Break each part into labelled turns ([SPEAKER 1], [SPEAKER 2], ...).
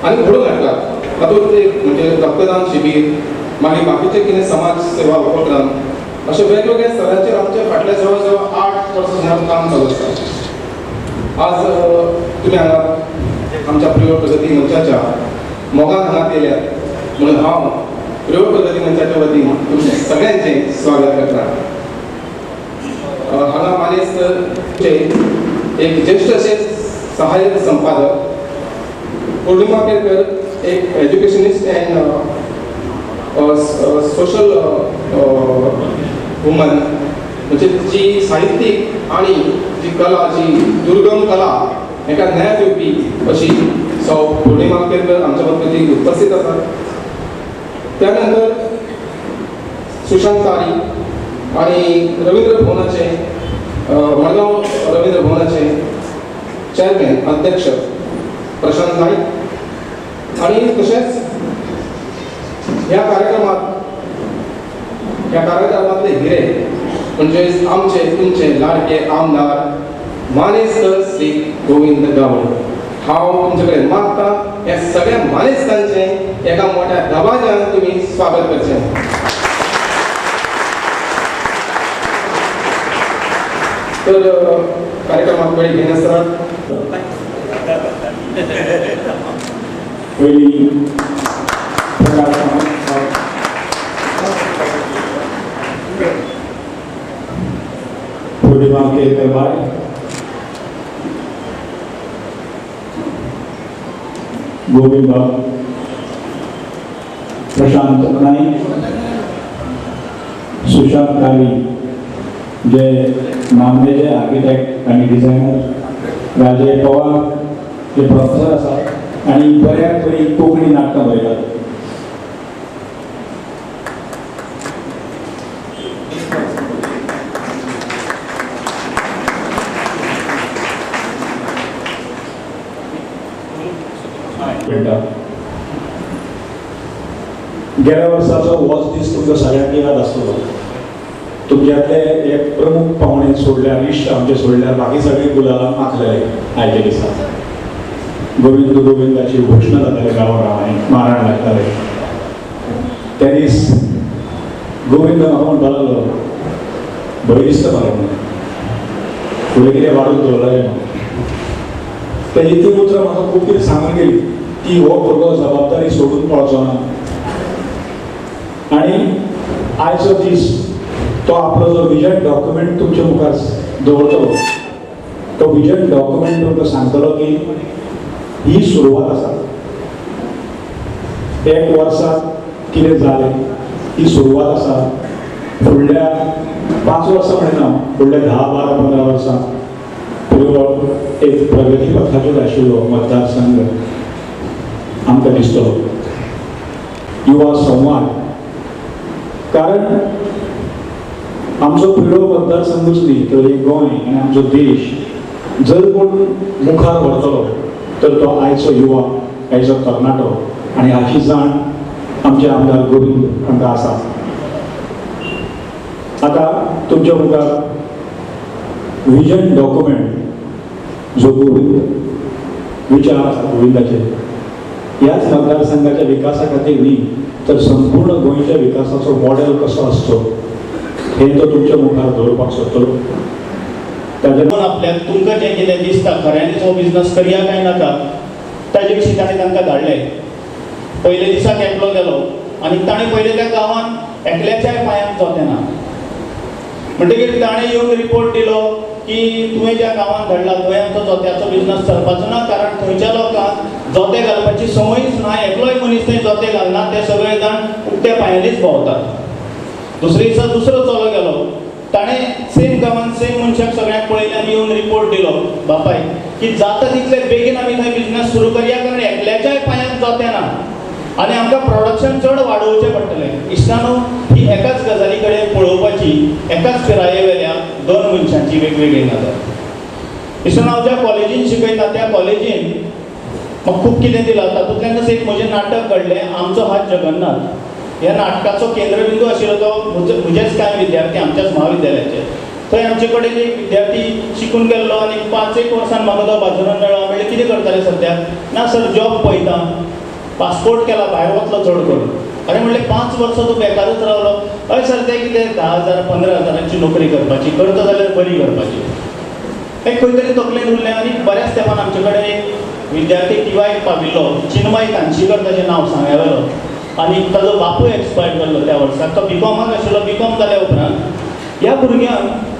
[SPEAKER 1] आनी घडोवन हाडटा. तातूंत एक म्हणजे रक्तदान शिबीर, मागीर बाकीचे कितें समाज सेवा उपक्रम, अशे वेगवेगळ्या स्तरांचेर आमचे फाटल्या जवळ जवळ 8 वर्सां सुमार काम चालू आसा. आज तुमी हांगा आमच्या प्रियोळ प्रगती मंचाच्या मोगान हांगा येयल्यात म्हणून हांव प्रियोळ प्रगती मंचाच्या वतीन तुमचें सगळ्यांचें स्वागत करता. हांगा मानेस्त एक ज्येश्ठ अशे सहाय्यक संपादक पूर्णिमा केरकर, एक एज्युकेशनिस्ट अँड सोशल वुमन, म्हणजे जी साहित्यीक आणि जी कला, जी दुर्गम कला एका न्याय दिवपी अशी सौ पूर्णिमा केरकर आमच्या मजगतीं उपस्थित आसात. त्यानंतर सुशांत तारी आणि रवींद्र भवनाचे मडगांव रवींद्र भवनाचे चेअरमॅन अध्यक्ष प्रशांत नाईक, आणि तशेंच ह्या कार्यक्रमातले हिरे म्हणजे आमचे तुमचे लाडके आमदार मानेस्त श्री गोविंद गावडे. हांव तुमचे कडेन मागता ह्या सगळ्या मानेस्तांचें एका मोठ्या दबाज्यान तुमी स्वागत करचें. तर कार्यक्रमाक वेळ घेनासतना
[SPEAKER 2] पयलीं पूर्णिमा केरकर बाय, गोविंद बाब, प्रशांत नाईक, सुशांत तारी जे नामनेचे आर्किटेक्ट आनी डिझायनर, राजय पवार जे प्रोफेसर आसात आनी बऱ्याक बरी कोंकणी नाटकां बरयतात. गेल्या वर्साचो होच दीस तुमकां सगळ्यांक याद आसतलो. तुमच्यातले एक प्रमुख पावणे सोडल्यार, इश्ट आमचे सोडल्यार बाकी सगळे गुलालान माखलेले आयच्या दिसा. गोविंद गोविंदाची घोशणा जाताले गांवा गांवांनी, माराण लागताले. त्या दीस गोविंद म्हाका म्हणपाक लागलो, भंय दिसता म्हाका म्हणून, फुडें कितें वाडून दवरलें म्हणून. तेजी ती उतरां म्हाका खूब कितें सांगून गेली की हो भुरगो जबाबदारी सोडून पळचो ना. आनी आयचो दीस तो आपलो जो विजन डॉक्युमेंट तुमच्या मुखार दवरतलो, तो विजन डॉक्युमेंट तुमकां सांगतलो की ही सुरवात आसा. एक वर्साक कितें जालें ही सुरवात आसा. फुडल्या 5 वर्सां म्हणिना, फुडल्या 10, 12, 15 वर्सां प्रियोळ एक प्रगती पथाचेर आशिल्लो मतदारसंघ आमकां दिसतलो. युवा संवाद, कारण आमचो प्रियोळ मतदारसंघूच न्ही तर एक गोंय आनी आमचो देश जर कोण मुखार व्हरतलो तर तो आयचो युवा, आयचो तरणाटो, आनी हाची जाण आमचे आमदार गोविंद हांकां आसा. आतां तुमच्या मुखार विजन डॉक्युमेंट जो गोविंद विचार आसा गोविंदाचे, ह्याच मतदारसंघाच्या विकासा खातीर न्ही तर संपूर्ण गोंयच्या विकासाचो मॉडेल कसो आसचो हें तो तुमच्या मुखार दवरपाक सोदतलो. ताजे
[SPEAKER 3] आपल्याक तुमकां जें कितें दिसता खऱ्यांनीच हो बिजनस करया काय नाका ताजे विशीं ताणें तांकां धाडलें. पयले दिसाक एकलो गेलो आनी ताणें पयलें त्या गांवांत एकल्याच्याय पांयांक जोतें ना. म्हणटकीर ताणें येवन रिपोर्ट दिलो की तुवें ज्या गांवांत धाडला थंय आमचो जोत्याचो बिजनस चलपाचो ना, कारण थंयच्या लोकांक जोतें घालपाची संवयूच ना, एकलोय मनीस थंय जोतें घालना, ते सगळे जाण उक्त्या पांयांनीच भोंवतात. दुसरे दिसा दुसरो चलो गेलो, ताणें सेम गांवांत सेम मनशाक सगळ्यांक पळयलें आनी येवन रिपोर्ट दिलो बापाय की जाता तितले बेगीन आमी थंय बिजनस सुरू करया, कारण एकल्याच्याय पांयांक जोतें ना आनी आमकां प्रोडक्शन चड वाडोवचें पडटलें. इश्टानो, ही एकाच गजाली कडेन पळोवपाची एकाच पिराये वेल्या 2 मनशांची वेगवेगळी नदर. इश्टानो, हांव ज्या कॉलेजीन शिकयता त्या कॉलेजीन म्हाका खूब कितें दिलां. तातूंतल्यानच एक म्हजें नाटक घडलें, आमचो हात जगन्नाथ. ह्या नाटकाचो केंद्रबिंदू आशिल्लो तो म्हजेच कांय विद्यार्थी आमच्याच म्हाविद्यालयाचे. थंय आमचे कडेन एक विद्यार्थी शिकून गेल्लो आनी 5-1 वर्सान म्हाका तो बाजारान मेळ्ळो. म्हणलें कितें करताले सद्याक? ना सर जॉब पळयता, पासपोर्ट केला, भायर वतलो चड करून. अरे म्हणलें 5 वर्सां तूं बेकारच रावलो. हय सर तें कितें 10,000 15,000 नोकरी करपाची, करता जाल्यार बरी करपाची. एक खंय तरी तकलेन उरलें. आनी बऱ्याच तेंपान आमचे कडेन एक विद्यार्थी टीवायक पाविल्लो, चिन्मय कांशीकर ताचें नांव, सांग्यावेलो, आनी ताजो बापूय एक्सपायर्ड जाल्लो त्या वर्साक. तो बीकॉमाक आशिल्लो. बीकॉम जाल्या उपरांत ह्या भुरग्यांक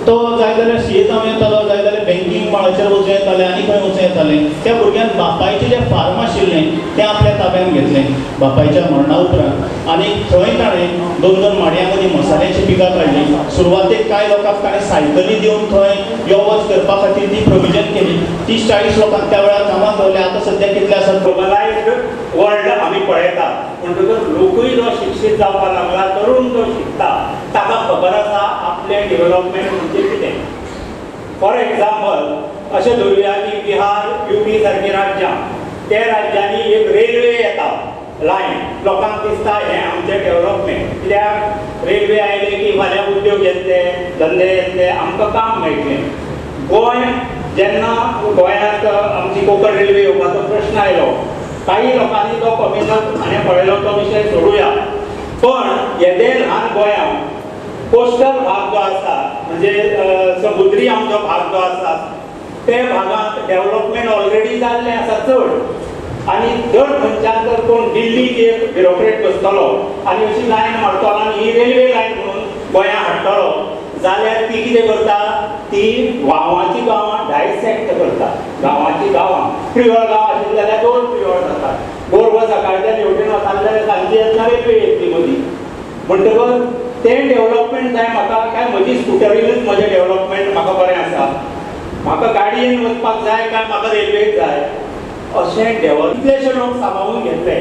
[SPEAKER 3] तो जाय जाल्यार सीए जावं येतालो, जाय जाल्यार बँकींग मळाचेर वचूं येतालें आनी खंय वचूं येतालें. त्या भुरग्यान बापायचें जें फार्म आशिल्लें तें आपल्या ताब्यान घेतलें बापायच्या मरणा उपरांत, आनी थंय ताणें 2-2 माडयां मदीं मसाल्याचीं पिकां काडलीं. सुरवातेक कांय लोकांक ताणें सायकली दिवन थंय यो वच करपा खातीर ती प्रोविजन केली. 30-40 लोकांक त्या वेळार कामाक दवरले. आतां सद्या कितले आसात?
[SPEAKER 4] ग्लोबलायज्ड वर्ल्ड आमी पळयतात, म्हणटकच लोकूय जो शिक्षीत जावपाक लागला, तरुण जो शिकता ताका खबर आसा आपलें डेव्हलपमेंट म्हणजे कितें. फॉर एग्जाम्पल अशें धरुया की बिहार, युपी सारकीं राज्यां, त्या राज्यांनी एक रेल्वे येता लायन, लोकांक दिसता हें आमचें डेव्हलपमेंट, कित्याक रेल्वे आयले की फाल्यां उद्योग येतले, धंदे येतले, आमकां काम मेळटलें. गोंय जेन्ना गोंयांत आमची कोंकण रेल्वे येवपाचो प्रश्न आयलो, काही लोकांनी तो कमिशन हाणें पळयलो, तो विशय सोडुया, पण येदे ल्हान गोंयांत कोस्टल भाग जो आसा, म्हणजे समुद्री आमचो भाग जो आसा, ते भागांत डेव्हलपमेंट ऑलरेडी जाल्लें आसा चड. आनी जर खंयच्यान जर कोण दिल्लीक एक ब्युरोक्रेट बसतलो आनी अशी लायन मारतलो आनी ही रेल्वे लायन म्हणून गोंया हाडटलो जाल्यार ती कितें करता, ती गांवाची गांवां डायसेक्ट करता. गांवाची गांवां, प्रियोळ गांव आशिल्ले जाल्यार 2 प्रियोळ जातात, गोरवां सकाळच्या हेवटेन वताले जाल्यार सांजची येतना रेल्वे येतली मदीं. म्हणटकच तें डेव्हलपमेंट जाय म्हाका, काय म्हजी स्कुटरीनूच म्हजें डेव्हलपमेंट म्हाका बरें आसा, म्हाका गाडयेन वचपाक जाय काय म्हाका रेल्वेक जाय, अशें डेव्हलप कितलेशे लोक सामावून घेतले.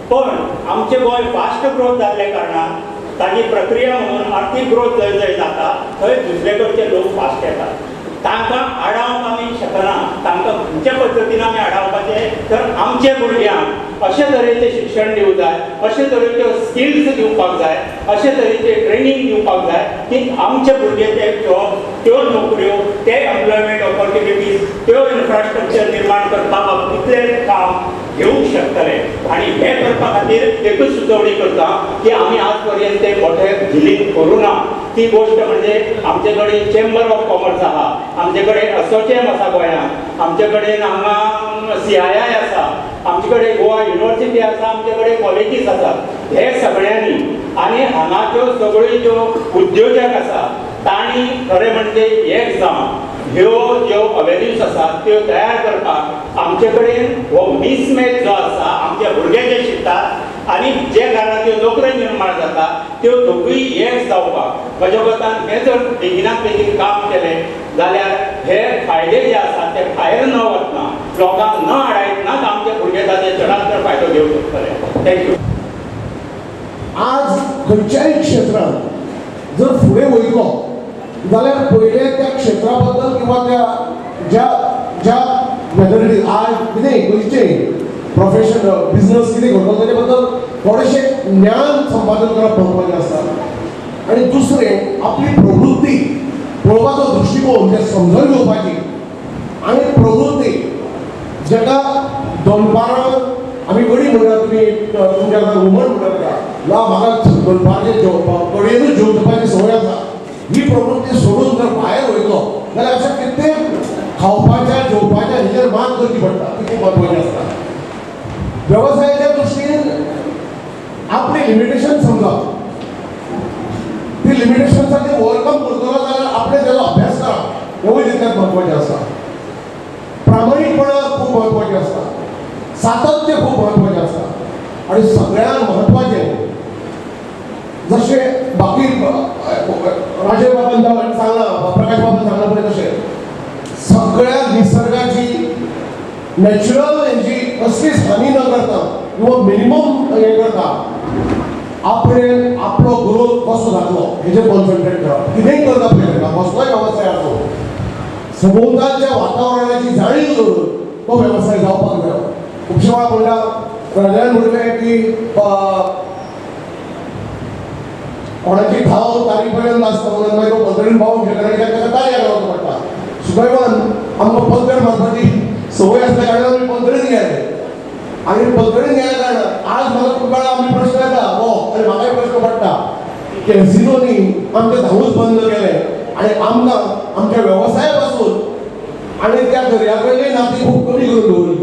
[SPEAKER 4] पण आमचें गोंय फास्ट ग्रोथ जाल्ल्या कारणान ताजी प्रक्रिया म्हणून आर्थीक ग्रोथ जंय जंय जाता थंय दुसरे कडचे लोक फास्ट येतात. तांकां आडावंक आमी शकना, तांकां खंयच्या पद्दतीन आमी आडावपाचें तर आमच्या भुरग्यांक अशे तरेचें शिक्षण दिवंक जाय, अशे तरेच्यो स्किल्स दिवपाक जाय, अशे तरेचें ट्रेनींग दिवपाक जाय की आमचे भुरगे ते जॉब, त्यो नोकऱ्यो, ते एम्प्लॉयमेंट ऑपॉर्च्युनिटीज, त्यो इन्फ्रास्ट्रक्चर निर्माण करपा बाबतींतलें काम घेवंक शकतले. आनी हें करपा खातीर एकूच सुचोवणी करता की आमी आज पर्यंत ते मोठे डिलींग करूं ना. ती गोश्ट म्हणजे आमचे कडेन चेंबर ऑफ कॉमर्स आहा, आमचे कडेन असोचेम आसा गोंयांत, आमचे कडेन हांगा CII आसा, आमचे कडेन गोवा युनिवर्सिटी आसा, आमचे कडेन कॉलेजीस आसात. हे सगळ्यांनी आनी हांगाच्यो सगळ्यो ज्यो उद्योजक आसा तांणी खरें म्हणजे एक जावन ह्यो ज्यो अवेन्यूज आसात त्यो तयार करपाक आमचे कडेन हो मिसमॅच जो आसा, आमचे भुरगे जे शिकतात आनी जे कारणान त्यो नोकऱ्यो निर्माण जाता त्यो दोगूय एक जावपाक म्हज्या मतान हें जर बेगिनात बेगीन काम केलें जाल्यार हे फायदे जे आसात ते भायर न वतना, लोकांक न आडायतनाच आमचे भुरगे ताचे चडांत चड फायदो घेवंक शकतले. Thank you.
[SPEAKER 5] आज खंयच्याय क्षेत्रांत जर फुडें वयतलो जाल्यार पयलें त्या क्षेत्रा बद्दल किंवा त्या ज्या ज्या वेदर आज कितें खंयचें प्रोफेशन बिजनस कितें करता तेजे बद्दल थोडेशें ज्ञान संपादन करप म्हत्वाचें आसता. आनी दुसरें आपली प्रवृत्ती पळोवपाचो दृश्टिकोन जें समजून घेवपाची आनी प्रवृत्ती जाका दनपारां आमी कडी म्हणटा, तुमी तुमच्या हुमण म्हणटा, ना म्हाका दनपारचें जेवपाक कडेनूच जेवपाची संवय आसा, ही प्रवृत्ती सोडून जर भायर वयतलो जाल्यार अशें कितें खावपाच्या जेवपाच्या हेजेर मात करची पडटा, ती खूब म्हत्वाची आसता. वेवसायाच्या दृश्टीन आपली लिमिटेशन समजप, ती लिमिटेशन्साची ओवरकम करतलो जाल्यार आपणे तेजो अभ्यास करप हेवूय तितलेंच म्हत्वाचें आसता. प्रामाणीकपणा खूब म्हत्वाचें आसता, सातत्य खूब म्हत्वाचें आसता आनी सगळ्यांत म्हत्वाचें जशें बाकी राजेश बाबान सांगलां, प्रकाश बाबान सांगलां पळय, तशें सगळ्या निसर्गाची नॅचरल हेजी कसलीच हानी न करता किंवा मिनिमम हें करता आपणे आपलो ग्रोथ कसो जातलो हेजेर कॉन्सन्ट्रेट करप. कितेंय करता पळय ताका कसलोय वेवसाय आसूं, सभोवतालच्या वातावरणाची जाणीव दवरून तो वेवसाय जावपाक जाय. खुबशे वेळार म्हणल्यार राजान म्हणलें की कोणाची धांव तारी पर्यंत आसता म्हणून मागीर तो पलतडीन पावोवंक शकना कित्याक ताका तारयार रावचो पडटा. सुदैवान आमकां पलतड मारपाची संवय आसल्या कारणान आमी पलतडीन गेले आनी पलतडीन गेल्या कारणान आज म्हाका खूब वेळा आमी प्रश्न येता हो आनी म्हाकाय प्रश्न पडटा, कॅसिनोनी आमचे धांवूच बंद केले आनी आमकां आमच्या वेवसाया पासून आनी त्या दर्या कडली नाती खूब कमी करून दवरली.